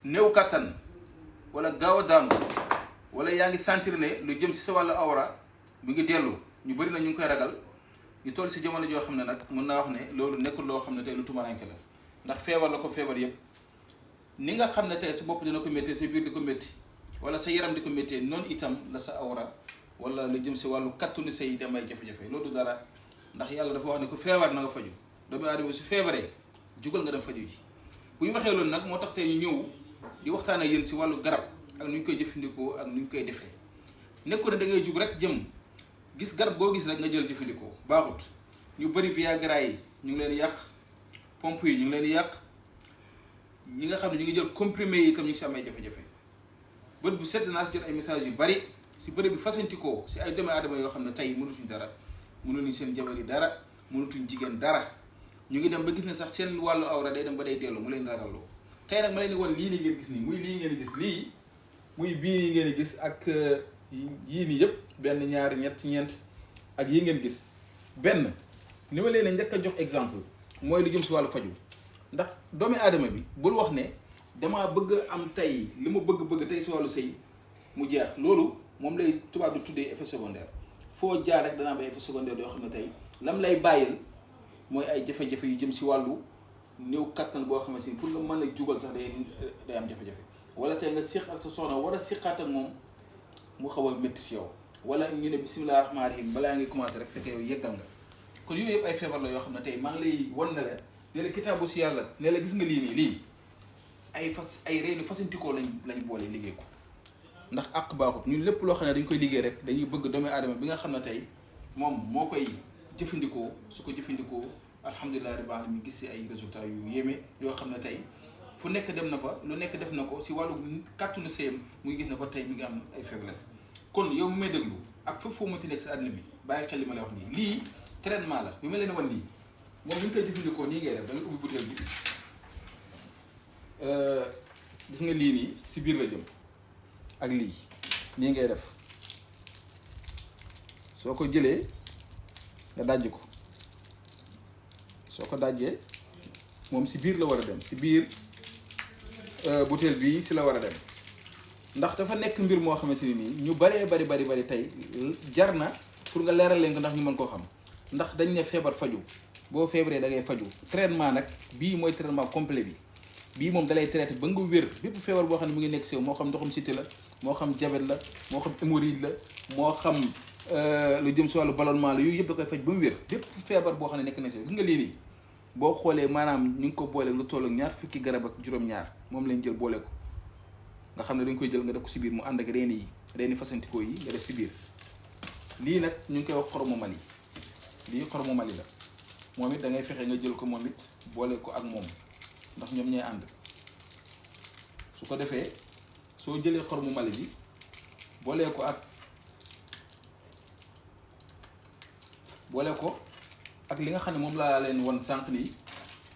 néew kattan wala gaaw a daanu wala yaa ngi sentir ne lu jëm si sa wàllu awra mu ngi dellu ñu bëri na ñu ngi koy ragal ñu toll si jamono joo xam ne nag mën naa wax ne loolu nekkul loo xam ne tey lu tumaranke la ndax feebar la ko feebar yëpp ni nga xam ne tey sa bopp dina ko métti sa biir di ko métti wala sa yaram di ko métti noonu itam la sa awra wala lu jëm si wàllu kattanu say dem ay jafe-jafe loolu dara ndax yàlla dafa wax ne ko feebar na nga faju doomu aadama su feebaree jugal nga dem faju ji bu ñu waxee loolu nag moo tax tey ñu ñëw di waxtaan ak yéen si wàllu garab ak nu ñu koy jëfandikoo ak nu ñu koy defee nekku ne da ngay jug rek jëm gis garab goo gis rek nga jël jëfandikoo baaxut ñu bëri Viagra yi ñu ngi leen yàq pompe yi ñu ngi leen yàq ñi nga xam ne ñu ngi jël comprimé yi itam ñu ngi si am ay jafe-jafe bët bu sedd naa si jot ay messages yu bari si bëri bi fasantikoo si ay doomu aadama yoo xam ne tey mënutuñ dara mënutuñ seen jabar yi dara mënutuñ jigéen dara ñu ngi dem ba gis ne sax seen wàllu awra day dem ba day dellu mu leen ragalloo tey nag ma leen di wan lii ni ngeen gis nii muy lii ngeen gis lii muy bii yi ngeen gis ak yii nii yëpp benn ñaari ñett ñeent ak yi ngeen gis benn ni ma leen a njëkk a jox exemple mooy lu jëm si wàllu faju ndax doomu aadama bi bul wax ne damaa bëgg am tey li ma bëgg tey si wàllu sëy mu jeex loolu moom lay tubaab di tuddee effet secondaire foo jaar rek dana am ay effet secondaire yoo xam ne tey lam lay bàyyil mooy ay jafe-jafe yu jëm si wàllu néew kattan boo xamante ni pour nga mën a jugal sax day am jafe-jafe wala tey nga siq ak sa soxna war a siqaat ak moom mu xaw a métti si yow wala ñu ne bisimilah rahmaani rahim balaa ngay commencé rek fekkee yow yeggal nga kon yooyu yëpp ay feebar la yoo xam ne tey maa ngi lay wan ne la ne la kitaabu si yàlla ne la gis nga lii nii lii ay reenu fasantikoo lañ boole liggéey ko ndax àq baaxut ñun lépp loo xam ne dañ koy liggéey rek dañuy bëgg doomu aadama bi nga xam ne tey moom moo koy jëfandikoo su ko jëfandikoo alhamdulilah rabbil alamin gis si ay résultats yu yéeme yoo xam ne tey fu nekk dem na fa lu nekk def na ko si wàllu kàttanu sëyam muy gis na ba tey mi ngi am ay faiblesse kon yow mi may déglu ak fépp foo mënti nekk si àdduna bi bàyyi xel li ma lay wax nii lii traitement la bi ma leen wan nii moom ñu koy jëfandikoo nii ngay def da nga ubbi butéel bi gis nga lii nii si biir la jëm ak lii nii ngay def soo ko jëlee nga dajj ko soo ko dajjee moom si biir la war a dem si biir butéel bii si la war a dem ndax dafa nekk mbir moo xamante ni nii ñu bëree bari tey jar na pour nga leeral leen ko ndax ñu mën koo xam ndax dañ ne feebar faju boo feebaree da ngay faju traitement nag bii mooy traitement complet bi bii moom dalay traité ba nga wér bépp feebar boo xam ne mu ngi nekk si yow moo xam ndoxum cité la moo xam diabète la moo xam hémorroïde la moo xam lu jëm si wàllu ballonnement la yooyu yëpp da koy faj ba mu wér bépp feebar boo xam ne nekk na si gis nga lii nii boo xoolee maanaam ñu ngi ko boole lu toll ak ñaar fukki garab ak juróom-ñaar moom lañ jël boole ko nga xam ne dañ koy jël nga def ko si biir mu ànd ak reeni fasantikoo yi nga def si biir lii nag ñu ngi koy wax xoromu Mali lii xoromu Mali la moom it da ngay fexe nga jël ko moom it boole ko ak moom ndax ñoom ñooy ànd su ko defee soo jëlee xoromu Mali bi boole ko ak li nga xam ne moom laa leen wan sànq nii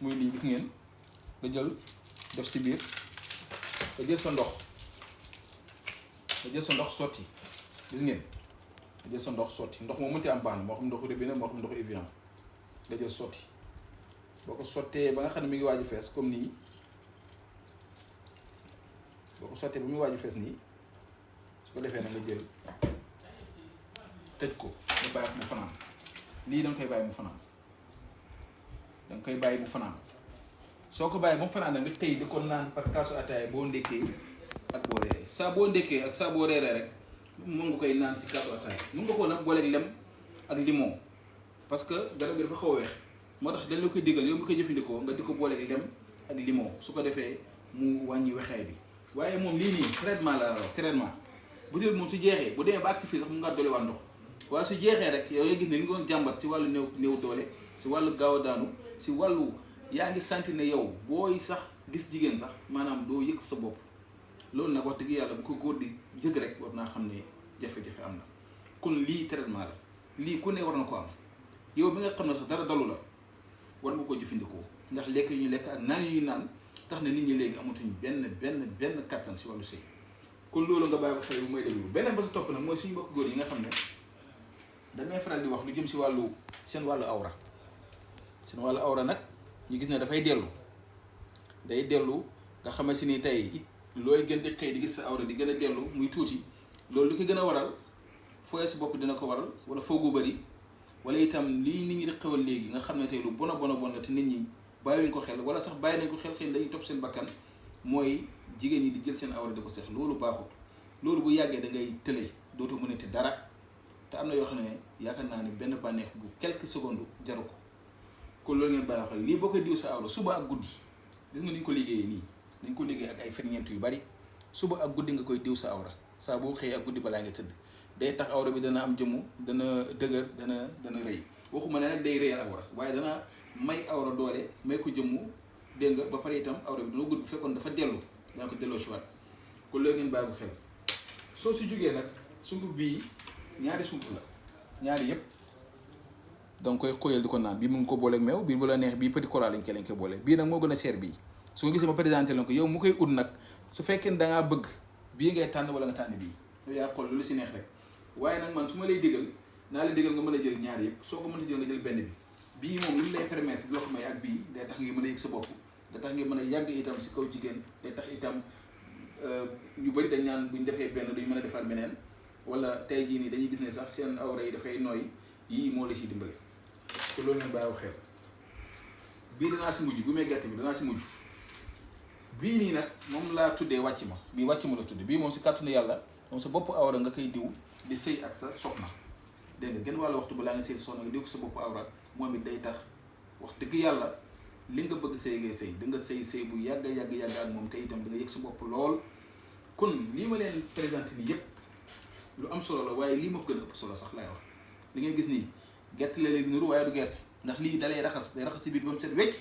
muy lii gis ngeen nga jël def si biir nga jël sa ndox sotti gis ngeen nga jël sa ndox sotti ndox moo mënti am baax na moo xam ndoxu robinet moo xam ndoxu Evian nga jël sotti boo ko sottee ba nga xam ne mi ngi waaju fees comme nii boo ko sottee ba muy waaju fees nii su ko defee nag nga jël tëj ko nga bàyyi ko mu fanaan lii danga koy bàyyi mu fanaan soo ko bàyyi ba mu fanaan nag nga tey di ko naan par kaasu ataaya boo ndékkee ak boo reeree saa boo ndékkee ak saa boo reeree rek mën nga koy naan si kaasu ataaya mën nga koo nag booleeg lem ak limon parce que garab gi dafa xaw a weex moo tax dañ la koy diggal yow mi koy jëfandikoo nga di ko booleeg lem ak limon su ko defee mu wàññi wexaay bi waaye moom lii nii traitement la traitement bu dee moom su jeexee bu demee ba agsi fii sax mu ngaa doole waa ndox waaye su jeexee rek yow nga gis ne li nga doon jàmbat si wàllu néew doole si wàllu gaaw a daanu si wàllu yaa ngi santi ne yow booy sax gis jigéen sax maanaam doo yëg sa bopp loolu nag wax dëgg yàlla bu ko góor di yëg rek war naa xam ne jafe-jafe am na kon lii traitement la lii ku ne war na ko am yow bi nga xam ne sax dara dalu la war nga ko jëfandikoo ndax lekk yu ñu lekk ak naan yu ñuy naan tax na nit ñi léegi amatuñ benn kattan si wàllu sëy kon loolu nga bàyyi ko xel bu may déglu beneen ba sa topp nag mooy suñu mbokk góor yi nga xam ne damay faral di wax lu jëm si wàllu seen wàllu awra nag ñu gis ne dafay dellu nga xamante ni tey looy gën di xëy di gis sa awra di gën a dellu muy tuuti loolu li ko gën a waral fooyee sa bopp dina ko waral wala foog gu bëri wala itam lii nit ñi di xewal léegi nga xam ne tey lu bon a la te nit ñi bàyyiwuñ ko xel wala sax bàyyi nañ ko xel xëy na dañuy topp seen bakkan mooy jigéen ñi di jël seen awra di ko seex loolu baaxut loolu bu yàggee da ngay tële dootoo mënati dara te am na yoo xam ne yaakaar naa ne benn bànneex bu quelques secondes jaru ko kon loolu ngeen bàyyi xel lii boo koy diw sa awra suba ak guddi gis nga ni ñu ko liggéeyee nii dañ ko liggéey ak ay ferñeent yu bari suba ak guddi nga koy diw sa awra saa boo xëyee ak guddi balaa nga tëdd day tax awra bi dana am jëmm dana dëgër dana rëy waxuma ne nag day rëyal awra waaye dana may awra doole may ko jëmmu dégg nga ba pare itam awra bi dana gudd bu fekkoon dafa dellu dana ko delloo si waat kon loolu ngeen bàyyi ko xel soo si jógee nag sunguf bii ñaari sunguf la ñaari yëpp donc koy xóoyal di ko naan bii mu ngi ko booleeg meew bii bu la neex bii petit cola lañ koy boole bii nag moo gën a seer bii su nga gisee ma présenté leen ko yow mu koy ut nag su fekkee ne dangaa bëgg bii ngay tànn wala nga tànn bii yow yaa xool lu si neex rek waaye nag man su ma lay digal naa la digal nga mën a jël ñaar yëpp soo ko mënta jël nga jël benn bi bii moom li lay permettre di la ko may ak bii day tax nga mën a yëg sa bopp day tax nga mën a yàgg itam si kaw jigéen day tax itam ñu bëri dañ naan buñ defee benn duñ mën a defaat beneen wala tey jii nii dañuy gis ne sax seen awra yi dafay nooy yii moo la siy dimbale te loolu ngeen bàyyi xel bii danaa si mujj bu may gerte bi danaa si mujj bii nii nag moom laa tuddee wàcc ma bii wàcc ma la tudd bii moom si kàttanu yàlla moom sa bopp awra nga koy diw di sëy ak sa soxna dégg nga gën wàllu waxtu balaa nga sëy sa soxna nga diw ko sa bopp awra moom it day tax wax dëgg yàlla li nga bëgg sëy ngay sëy da nga sëy bu yàgg ak moom te itam da nga yëg sa bopp lool kon lii ma leen présenté nii yëpp lu am solo la waaye lii ma ko gën a ëpp solo sax laay wax li ngeen gis nii gerte la leen nuru waaye du gerte ndax lii dalay raxas day raxas si biir ba mu set wecc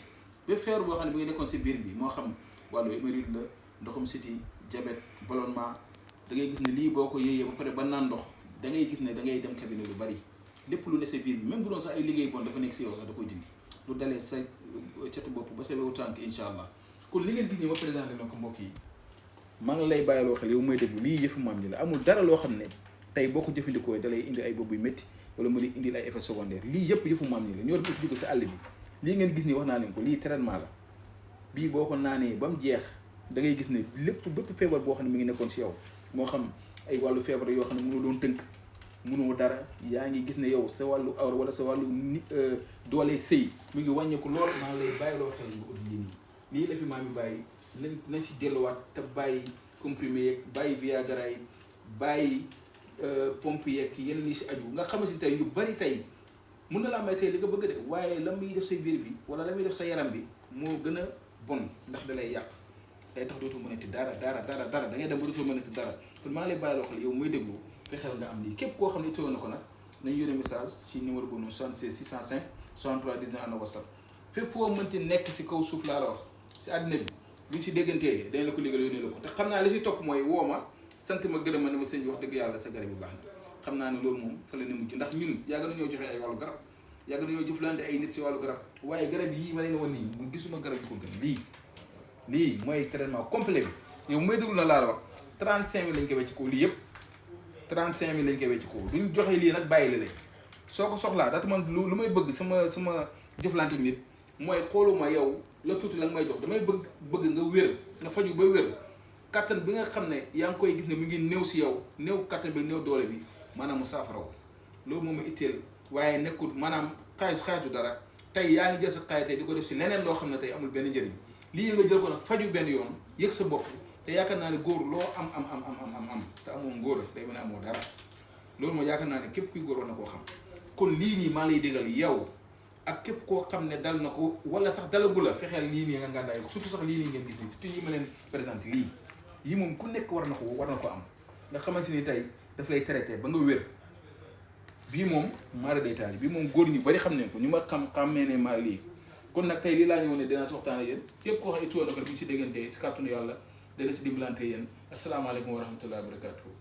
bépp feebar boo xam ne bi nga nekkoon si biir bi moo xam wàllu hémorroïde la ndoxum siti diabète ballonnement da ngay gis ne lii boo ko yéeyee ba pare ba naan ndox da ngay gis ne da ngay dem cabinet lu bari lépp lu ne sa biir bi même bu doon sax ay liggéey bon dafa nekk si yow sax da koy dindi lu dalee sa catu bopp ba sa wewu tànk incha allah kon li ngeen gis ni ma présenté na ko mbokk yi maa ngi lay bàyyiloo xel yow mooy déglu lii yëfu maam ñi la amul dara loo xam ne tey boo ko jëfandikoo da lay indi ay bopp yu métti wala mu di indil ay effets secondaires lii yëpp yëfu maam ñi la ñoo def jóge si àll bi lii ngeen gis ni wax naa leen ko lii traitement la bii boo ko naanee ba mu jeex da ngay gis ne lépp bépp feebar boo xam ne mi ngi nekkoon si yow moo xam ay wàllu feebar yoo xam ne mënoo doon tënk mënoo dara yaa ngi gis ne yow sa wàllu awra wala sa wàllu doole sëy mi ngi wàññeeku lool maa ngi lay bàyyiloo xel nga ut lii la fi maam yi bàyyi nañ si delluwaat te bàyyi comprimé yeeg bàyyi viagra yi bàyyi pompe yeeg yeneen yi si aju nga xamante ni tey yu bari tey mun na laa may tey li nga bëgg de waaye la muy def sa biir bi wala la muy def sa yaram bi moo gën a bon ndax da lay yàq day tax dootoo mënati dara da ngay dem ba dootoo mënati dara kon maa ngi lay bàyyiloo xel yow mooy déglu fexeel nga am lii képp koo xam ne itoo na ko nag nañu yónnee message ci numéro boobu noonu 76 605 63 19 ana WhatsApp fépp foo mënti nekk si kaw suuf laa la wax si àddina bi buñ si déggantee dañ la ko liggéey yónnee la ko te xam naa li si topp mooy woo ma sant ma gërëm ma ne ma sëñ bi wax dëgg yàlla sa garab bi baax na xam naa ne loolu moom fa la ne mujj ndax ñun yàgg nañoo joxe ay wàllu garab yàgg nañoo jëflante ay nit si wàllu garab waaye garab yii ma leen woon nii mu gisuma garab yi ko gën lii mooy traitement complet bi yow mooy déglu na laa la wax 35000 lañ koy wecc ko lii yëpp 35000 lañ koy wecc ko duñ joxe lii nag bàyyi la lay soo ko soxlaa daata man lu may bëgg sama jëflante nit mooy xooluma yow la tuuti la nga may jox damay bëgg nga wér nga faju ba wér kattan bi nga xam ne yaa ngi koy gis ne mu ngi néew si yow néew kattan bi néew doole bi maanaam mu saafara ko loolu moom ma itteel waaye nekkul maanaam xaayatu dara tey yaa ngi jël sa xaay tey di ko def si leneen loo xam ne tey amul benn njëriñ lii nga jël ko nag faju benn yoon yëg sa bopp te yaakaar naa ne góor loo am te amoo ngóor day mën a amoo dara loolu mooy yaakaar naa ne képp kuy góor war na koo xam kon lii nii maa lay déggal yow ak képp koo xam ne dal na ko wala sax dalagu la fexeel lii nii nga ngàndaay ko surtout sax lii nii ngeen gis nii surtout yi ma leen présenté lii yi moom ku nekk war na ko am nga xamante ni tey daf lay traité ba nga wér bii moom maara day taali bii moom góor ñu bari xam ne ko ñu ma xammee ne maa lii kon nag tey lii laa ñëwoon ne dinaa si waxtaan ak yéen képp koo xam ne tuwa na ko bu ñu si déggante si kàttanu yàlla dana si dimbalante yéen asalaamaaleykum wa rahmatullahi wa barakatuhu